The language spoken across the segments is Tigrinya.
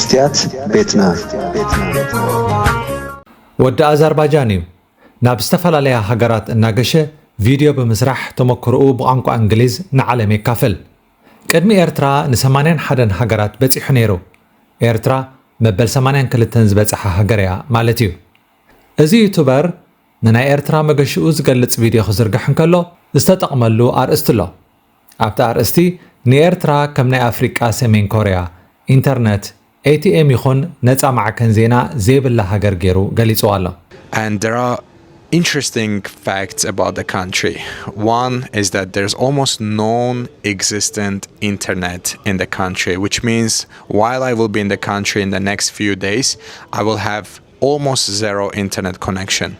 ስትያት ቤትና። ወዲ ኣዘርባጃን እዩ። ናብ ዝተፈላለያ ሃገራት እናገሸ ቪድዮ ብምስራሕ ተመክሮኡ ብቋንቋ እንግሊዝ ንዓለም የካፍል። ቅድሚ ኤርትራ ን81 ሃገራት በጺሑ ነይሩ። ኤርትራ መበል ሰማንያን ክልተን ዝበጽሓ ሃገር እያ ማለት እዩ። እዚ ዩቱበር ንናይ ኤርትራ መገሽኡ ዝገልጽ ቪድዮ ክዝርግሕ እንከሎ ዝተጠቕመሉ ኣርእስቲ ኣሎ። ኣብቲ ኣርእስቲ ንኤርትራ ከም ናይ ኣፍሪቃ ሰሜን ኮርያ ኢንተርነት፣ ኤቲኤም ይኹን ነጻ ማዕከን ዜና ዘይብላ ሃገር ገይሩ ገሊጽዋ ኣሎ። And there are interesting facts about the country. One is that there's almost non existent internet in the country, which means while I will be in the country in the next few days, I will have almost zero internet connection.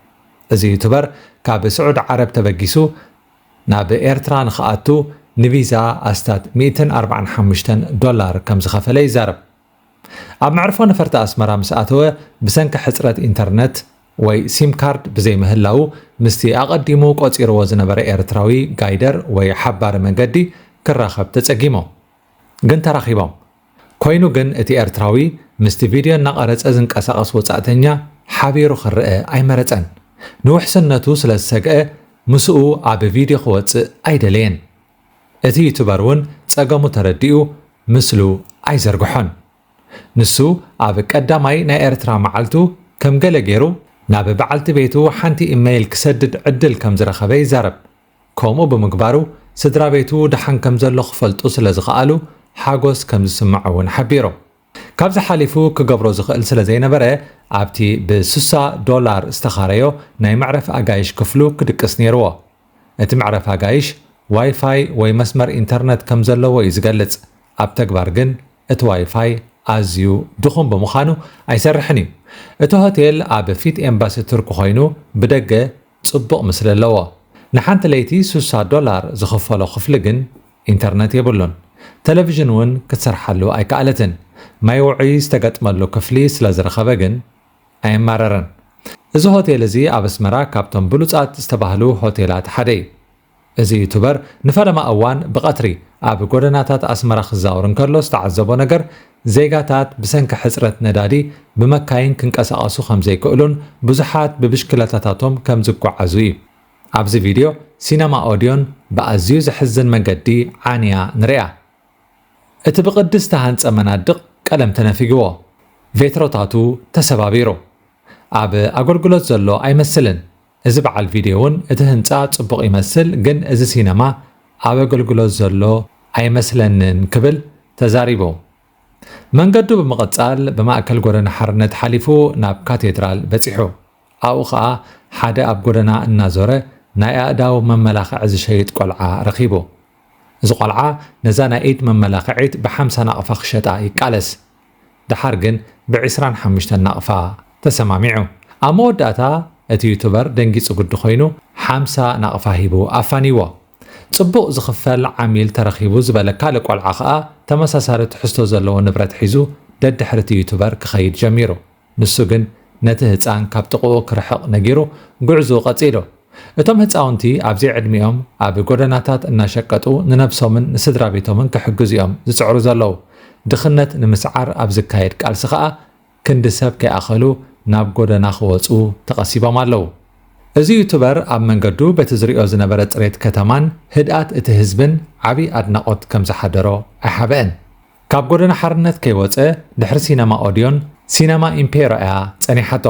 እዚ ዩቱበር ካብ ስዑድ ዓረብ ተበጊሱ ናብ ኤርትራ ንኽኣቱ ንቪዛ ኣስታት ሚእትን ኣርባዓን ሓሙሽተን ዶላር ከም ዝኸፈለ ይዛረብ። ኣብ መዕርፎ ነፈርቲ ኣስመራ ምስ ኣተወ ብሰንኪ ሕጽረት ኢንተርነት ወይ ሲም ካርድ ብዘይምህላዉ ምስቲ ኣቐዲሙ ቆጺርዎ ዝነበረ ኤርትራዊ ጋይደር ወይ ሓባሪ መንገዲ ክራኸብ ተጸጊሞም። ግን ተራኺቦም። ኮይኑ ግን እቲ ኤርትራዊ ምስቲ ቪድዮ እናቐረጸ ዝንቀሳቐስ ወጻእተኛ ሓቢሩ ክረአ ኣይመረጸን። ንውሕስነቱ ስለ ዝሰግአ ምስኡ ኣብ ቪድዮ ክወጽእ ኣይደለየን። እቲ ዩቱበር እውን ጸገሙ ተረዲኡ ምስሉ ኣይዘርግሖን። ንሱ ኣብ ቀዳማይ ናይ ኤርትራ መዓልቱ ከም ገለ ገይሩ ናብ በዓልቲ ቤቱ ሓንቲ ኢመይል ክሰድድ ዕድል ከም ዝረኸበ ይዛረብ። ከምኡ ብምግባሩ ስድራ ቤቱ ደሓን ከም ዘሎ ክፈልጡ ስለ ዝኸኣሉ ሓጎስ ከም ዝስምዖ እውን ሓቢሩ። ካብዚ ሓሊፉ ክገብሮ ዝኽእል ስለ ዘይነበረ ኣብቲ ብ60 ዶላር ዝተኻረዮ ናይ መዕረፊ ኣጋይሽ ክፍሉ ክድቅስ ነይርዎ። እቲ መዕረፊ ኣጋይሽ ዋይፋይ ወይ መስመር ኢንተርነት ከም ዘለዎ እዩ ዝገልጽ። ኣብ ተግባር ግን እቲ ዋይፋይ ኣዝዩ ድኹም ብምዃኑ ኣይሰርሕን እዩ። እቲ ሆቴል ኣብ ፊት ኤምባሲ ቱርኪ ኮይኑ ብደገ ጽቡቕ ምስሊ ኣለዎ። ንሓንቲ ለይቲ ስሳ ዶላር ዝኽፈሎ ክፍሊ ግን ኢንተርነት የብሉን። ቴሌቪዥን እውን ክትሰርሓሉ ኣይከኣለትን። ማይ ውዑይ ዝተገጥመሉ ክፍሊ ስለ ዝረኸበ ግን ኣየማረረን። እዚ ሆቴል እዚ ኣብ ኣስመራ ካብቶም ብሉጻት ዝተባህሉ ሆቴላት ሓደ እዩ። እዚ ዩቱበር ንፈለማ እዋን ብቐትሪ ኣብ ጎደናታት ኣስመራ ክዛወር እንከሎ ዝተዓዘቦ ነገር፣ ዜጋታት ብሰንኪ ሕጽረት ነዳዲ ብመካይን ክንቀሳቐሱ ከም ዘይክእሉን ብዙሓት ብብሽክለታታቶም ከም ዝጓዓዙ እዩ። ኣብዚ ቪድዮ ሲነማ ኦድዮን ብኣዝዩ ዘሕዝን መገዲ ዓንያ ንርኣ። እቲ ብቕዲ ዝተሃንጸ መናድቕ ቀለም ተነፊግዎ፣ ቬትሮታቱ ተሰባቢሩ። ኣብ ኣገልግሎት ዘሎ ኣይመስልን። እዚ በዓል ቪድዮ እውን እቲ ህንጻ ጽቡቕ ይመስል፣ ግን እዚ ሲነማ ኣብ ኣገልግሎት ዘሎ ኣይመስለንን ክብል ተዛሪቡ። መንገዱ ብምቕጻል ብማእከል ጎደና ሓርነት ሓሊፉ ናብ ካቴድራል በጺሑ። ኣብኡ ኸኣ ሓደ ኣብ ጎደና እናዞረ ናይ ኣእዳው መመላኽዒ ዝሸይጥ ቆልዓ ረኺቡ። እዚ ቆልዓ ነዛ ናይ ኢድ መመላኽዒት ብ50 ናቕፋ ክሸጣ ይቃለስ። ደሓር ግን ብ25 ናቕፋ ተሰማሚዑ። ኣብ መወዳእታ እቲ ዩቱበር ደንጊጹ ግዲ ኮይኑ ሓምሳ ናቕፋ ሂቡ ኣፋንይዎ። ጽቡቕ ዝኽፈል ዓሚል ተረኺቡ ዝበለ ካልእ ቆልዓ ኸኣ ተመሳሳሊ ትሕዝቶ ዘለዎ ንብረት ሒዙ ደድሕሪ እቲ ዩቱበር ክኸይድ ጀሚሩ። ንሱ ግን ነቲ ህጻን ካብ ጥቕኡ ክርሕቕ ነጊሩ ጉዕዞኡ ቀጺሉ። እቶም ህጻውንቲ ኣብ ዘይዕድሚኦም ኣብ ጎደናታት እናሸቀጡ ንነብሶምን ንስድራ ቤቶምን ክሕግዙ እዮም ዝጽዕሩ ዘለዉ። ድኽነት ንምስዓር ኣብ ዝካየድ ቃልሲ ኸኣ ክንዲ ሰብ ከይኣኸሉ ናብ ጎደና ክወጹ ተቐሲቦም ኣለዉ። እዚ ዩቱበር ኣብ መንገዱ በቲ ዝሪኦ ዝነበረ ጽሬት ከተማን ህድኣት እቲ ህዝብን ዓቢ ኣድናቖት ከም ዝሓደሮ ኣይሓብአን። ካብ ጎደና ሓርነት ከይወጸ ድሕሪ ሲነማ ኦድዮን ሲነማ ኢምፔሮ እያ ጸኒሓቶ።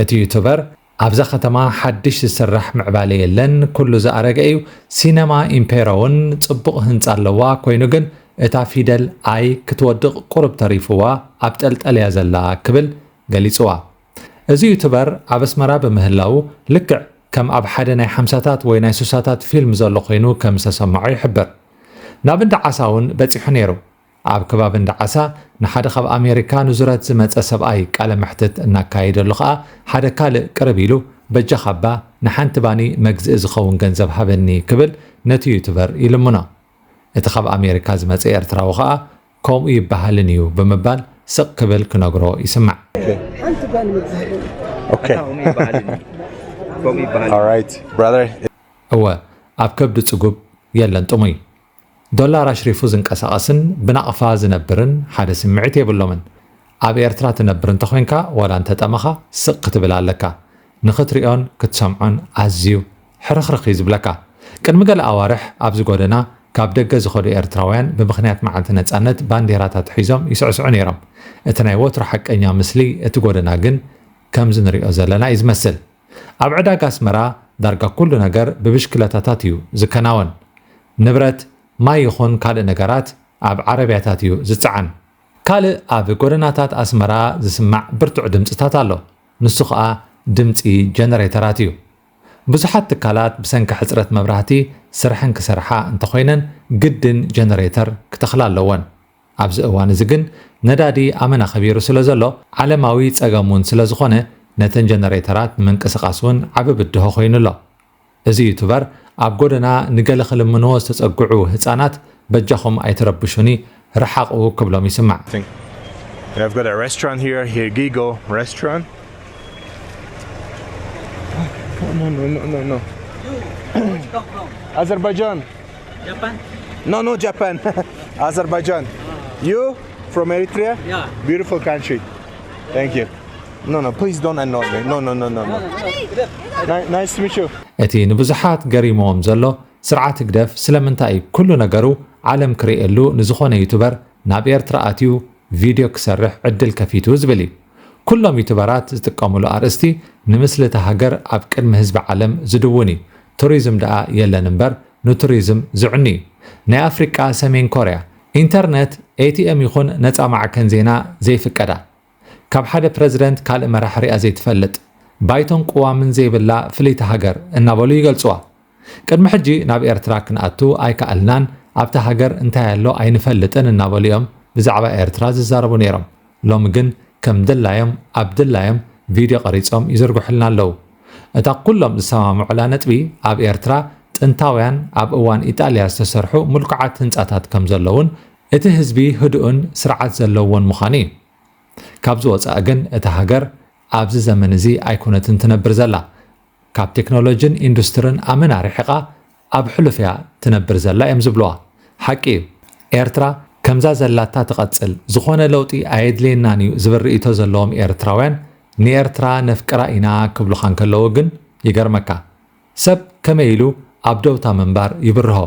እቲ ዩቱበር ኣብዛ ከተማ ሓድሽ ዝስራሕ ምዕባለ የለን፣ ኩሉ ዝኣረገ እዩ። ሲነማ ኢምፔሮ እውን ጽቡቕ ህንጻ ኣለዋ፣ ኮይኑ ግን እታ ፊደል ኣይ ክትወድቕ ቁሩብ ተሪፍዋ ኣብ ጠልጠል እያ ዘላ ክብል ገሊጽዋ። እዚ ዩቱበር ኣብ ኣስመራ ብምህላዉ ልክዕ ከም ኣብ ሓደ ናይ ሓምሳታት ወይ ናይ ሱሳታት ፊልም ዘሎ ኮይኑ ከም ዝተሰምዖ ይሕብር። ናብ እንዳ ዓሳ እውን በጺሑ ነይሩ። ኣብ ከባቢ እንዳ ዓሳ ንሓደ ካብ ኣሜሪካ ንዙረት ዝመጸ ሰብኣይ ቃለ መሕትት እናካየደሉ ኸኣ ሓደ ካልእ ቅርብ ኢሉ በጃኻባ ንሓንቲ ባኒ መግዝኢ ዝኸውን ገንዘብ ሃበኒ ክብል ነቲ ዩቱበር ይልምኖ። እቲ ካብ ኣሜሪካ ዝመጸ ኤርትራዊ ኸኣ ከምኡ ይበሃልን እዩ ብምባል ስቕ ክብል ክነግሮ ይስማዕ። ሓንቲ ባኒ መግዝእ ሃበኒ። Okay. ከምኡ ይበሃል እዩ። ከምኡ ይበሃል። All right, brother. እወ፣ ኣብ ከብዲ ጽጉብ የለን ጥሙይ። ዶላር ኣሽሪፉ ዝንቀሳቐስን ብናቕፋ ዝነብርን ሓደ ስምዒት የብሎምን። ኣብ ኤርትራ ትነብር እንተኾይንካ፣ ዋላ እንተጠመኻ ስቕ ክትብል ኣለካ። ንኽትሪኦን ክትሰምዖን ኣዝዩ ሕርኽርኽ እዩ ዝብለካ። ቅድሚ ገለ ኣዋርሕ ኣብዚ ጎደና ካብ ደገ ዝኸዱ ኤርትራውያን ብምኽንያት መዓልቲ ነጻነት ባንዴራታት ሒዞም ይስዕስዑ ነይሮም። እቲ ናይ ወትሩ ሓቀኛ ምስሊ እቲ ጎደና ግን ከምዚ ንሪኦ ዘለና እዩ ዝመስል። ኣብ ዕዳጋ ኣስመራ ዳርጋ ኩሉ ነገር ብብሽክለታታት እዩ ዝከናወን። ንብረት፣ ማይ ይኹን ካልእ ነገራት ኣብ ዓረብያታት እዩ ዝጸዓን። ካልእ ኣብ ጎደናታት ኣስመራ ዝስማዕ ብርቱዕ ድምጽታት ኣሎ። ንሱ ኸኣ ድምጺ ጀነሬተራት እዩ። ብዙሓት ትካላት ብሰንኪ ሕጽረት መብራህቲ ስርሐን ክሰርሓ እንተኾይነን ግድን ጀነሬተር ክተኽላ ኣለወን። ኣብዚ እዋን እዚ ግን ነዳዲ ኣመና ከቢሩ ስለ ዘሎ ዓለማዊ ጸገም እውን ስለ ዝኾነ ነተን ጀነሬተራት ንምንቅስቓስ እውን ዓቢ ብድሆ ኮይኑ ኣሎ። እዚ ዩቱበር ኣብ ጎደና ንገለ ክልምንዎ ዝተጸግዑ ህጻናት በጃኹም ኣይትረብሹኒ ርሓቑ ክብሎም ይስማዕ። Thing. And I've got a restaurant here, here Gigo restaurant. No, no, no, no, no. You, where you come from? Azerbaijan. Japan? No, no, Japan. Azerbaijan. You from Eritrea? Yeah. Beautiful country. Thank you. No, no, please don't annoy me. No, no, no, no, no. Ni- nice to meet you. እቲ ንብዙሓት ገሪምዎም ዘሎ ስርዓት ህግደፍ ስለምንታይ ኩሉ ነገሩ ዓለም ክርእየሉ ንዝኾነ ዩቱበር ናብ ኤርትራ ኣትዩ ቪድዮ ክሰርሕ ዕድል ከፊቱ ዝብል እዩ። ኩሎም ዩቱበራት ዝጥቀሙሉ ኣርእስቲ ንምስሊ እታ ሃገር ኣብ ቅድሚ ህዝቢ ዓለም ዝድውን እዩ። ቱሪዝም ደኣ የለን እምበር ንቱሪዝም ዝዕኑ እዩ። ናይ ኣፍሪቃ ሰሜን ኮርያ ኢንተርነት፣ ኤቲኤም ይኹን ነፃ ማዕከን ዜና ዘይፍቀዳ። ካብ ሓደ ፕረዚደንት ካልእ መራሒ ሪኣ ዘይትፈልጥ። ባይቶን ቅዋምን ዘይብላ ፍልይቲ ሃገር እናበሉ ይገልጽዋ። ቅድሚ ሕጂ ናብ ኤርትራ ክንኣቱ ኣይከኣልናን፣ ኣብታ ሃገር እንታይ ኣሎ ኣይንፈልጥን እናበሉ እዮም ብዛዕባ ኤርትራ ዝዛረቡ ነይሮም። ሎሚ ግን ከም ድላዮም ኣብ ድላዮም ቪድዮ ቀሪጾም ይዝርግሑልና ኣለዉ። እታ ኩሎም ዝሰማምዑላ ነጥቢ ኣብ ኤርትራ ጥንታውያን ኣብ እዋን ኢጣልያ ዝተሰርሑ ምልኩዓት ህንጻታት ከም ዘለዉን እቲ ህዝቢ ህዱእን ስርዓት ዘለዎን ምዃኑ እዩ። ካብዚ ወጻኢ ግን እታ ሃገር ኣብዚ ዘመን እዚ ኣይኮነትን ትነብር ዘላ። ካብ ቴክኖሎጅን ኢንዱስትርን ኣመና ርሒቓ ኣብ ሕሉፍ እያ ትነብር ዘላ እዮም ዝብልዋ። ሓቂ እዩ። ኤርትራ ከምዛ ዘላታ ትቐጽል፣ ዝኾነ ለውጢ ኣየድልየናን እዩ ዝብል ርእይቶ ዘለዎም ኤርትራውያን ንኤርትራ ነፍቅራ ኢና ክብሉኻ እንከለዉ ግን ይገርመካ። ሰብ ከመይ ኢሉ ኣብ ደውታ ምንባር ይብርሆ?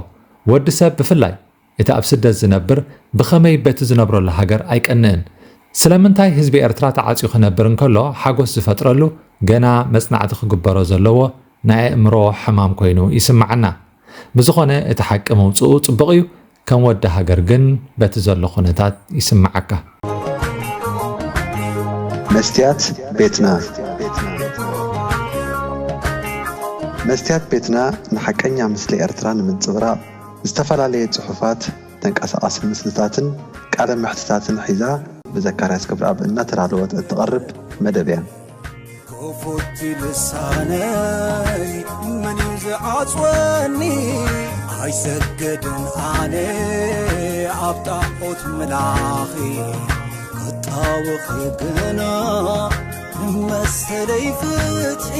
ወዲ ሰብ ብፍላይ እቲ ኣብ ስደት ዝነብር ብኸመይ በቲ ዝነብረሉ ሃገር ኣይቀንእን? ስለምንታይ ህዝቢ ኤርትራ ተዓጽዩ ክነብር እንከሎ ሓጎስ ዝፈጥረሉ ገና መጽናዕቲ ክግበሮ ዘለዎ ናይ ኣእምሮ ሕማም ኮይኑ ይስምዓና። ብዝኾነ እቲ ሓቂ መውጽኡ ጽቡቕ እዩ። ከም ወዲ ሃገር ግን በቲ ዘሎ ኩነታት ይስምዓካ። መስትያት ቤትና። መስትያት ቤትና ንሓቀኛ ምስሊ ኤርትራ ንምንጽብራቕ ዝተፈላለየ ጽሑፋት፣ ተንቀሳቓሲ ምስልታትን ቃለ መሕትታትን ሒዛ ብዘካርያስ ክብረኣብ እናተዳለወት እትቐርብ መደብ እያ። ክፉት ልሳነይ መን እዩ ዝዓጽወኒ? ኣይሰግድን ኣነ ኣብ ጣዖት ምላኺ፣ ክጣወኺ ግና ንመሰለይ ፍትሒ።